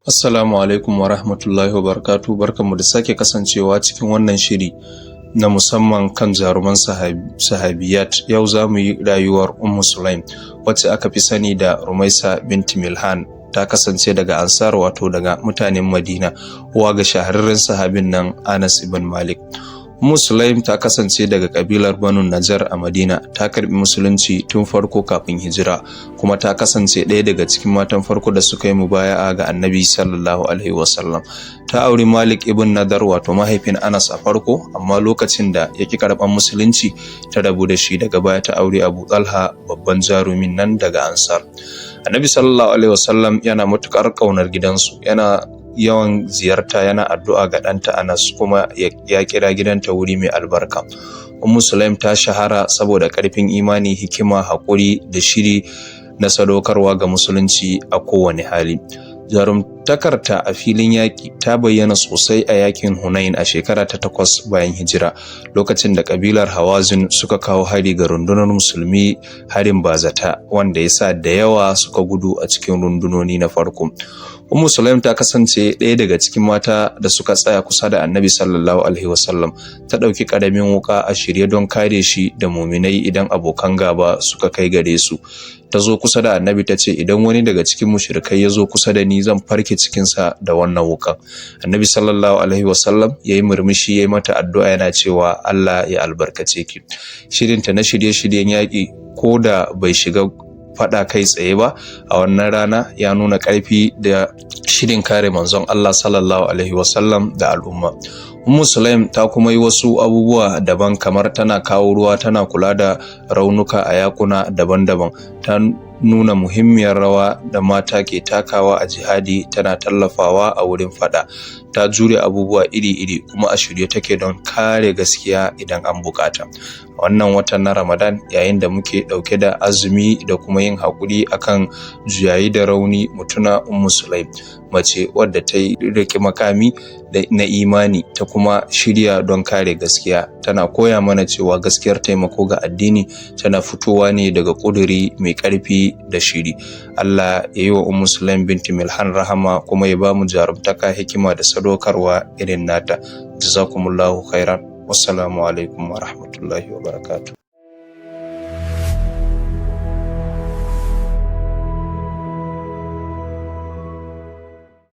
Assalamu alaikum wa rahmatullahi wa barakatuh. Barkanmu da sake kasancewa cikin wannan shiri na musamman kan jaruman sahabiyat. Yau za mu yi rayuwar Ummu Sulaim, wacce aka fi sani da Rumaisa binti Milhan. Ta kasance daga Ansar, wato daga mutanen Madina, uwa ga shahararren sahabin nan Anas ibn Malik. Ummu Sulaim ta kasance daga kabilar Banu Najjar a Madina. Ta karbi musulunci tun farko kafin hijira, kuma ta kasance ɗaya daga cikin matan farko da suka yi mubaya'a ga Annabi sallallahu alaihi wasallam. Ta auri Malik ibn Nadar, wato mahaifin Anas, a farko, amma lokacin da ya ki karɓan musulunci ta rabu da shi. Daga baya ta auri Abu Talha, babban jarumin nan daga Ansar. Annabi sallallahu alaihi wasallam yana matukar ƙaunar gidansu, yana yawan ziyarta, yana addu'a ga ɗanta Anas, kuma ya kira gidanta wuri mai albarka. Ummu Sulaim ta shahara saboda ƙarfin imani, hikima, haƙuri da shiri na sadaukarwa ga musulunci a kowane hali. Jarumtakarta a filin yaƙi ta bayyana sosai a yakin Hunain a shekara ta 8 bayan hijira, lokacin da ƙabilar Hawazin suka kawo hari ga rundunar musulmi, harin bazata wanda ya sa da yawa suka gudu a cikin rundunoni na farko. Ummu Sulaim ta kasance ɗaya daga cikin mata da suka tsaya kusa da Annabi sallallahu alaihi wasallam. Ta ɗauki ƙaramin wuƙa a shirye don kare shi da muminai idan abokan gaba suka kai gare su. Ta zo kusa da Annabi ta ce, "Idan wani daga cikin mushrikai ya zo kusa da ni, zan farke cikinsa da wannan wuƙan." Annabi sallallahu alaihi wasallam ya yi murmushi, ya yi mata addu'a, yana cewa, "Allah ya albarkace ki." Shirinta na shirye-shiryen yaƙi, ko da bai shiga faɗa kai tsaye ba a wannan rana, ya nuna ƙarfi da shirin kare manzon Allah sallallahu alaihi wasallam da al'umma. Ummu Sulaim ta kuma yi wasu abubuwa daban, kamar tana kawo ruwa, tana kula da raunuka a yakuna daban-daban. Ta nuna muhimmiyar rawa da mata ke takawa a jihadi, tana tallafawa a wurin fada. Ta jure abubuwa iri-iri, kuma a shirye take don kare gaskiya idan an bukata. Wannan watan na Ramadan, yayin da muke dauke da azumi da kuma yin haƙuri akan juyayi da rauni, mu tuna Ummu Sulaim, mace wadda ta yi riƙe makami na imani, ta kuma shirya don kare gaskiya. Tana koya mana cewa gaskiyar taimako ga addini tana fitowa ne daga ƙuduri mai ƙarfi da shiri. Allah ya yi wa Ummu Sulaim binti Milhan rahama, kuma ya ba mu jarumtaka, hikima da sadaukarwa irin nata. Jazakumullahu khairan. Wassalamu alaikum wa rahmatullahi wa barakatuh.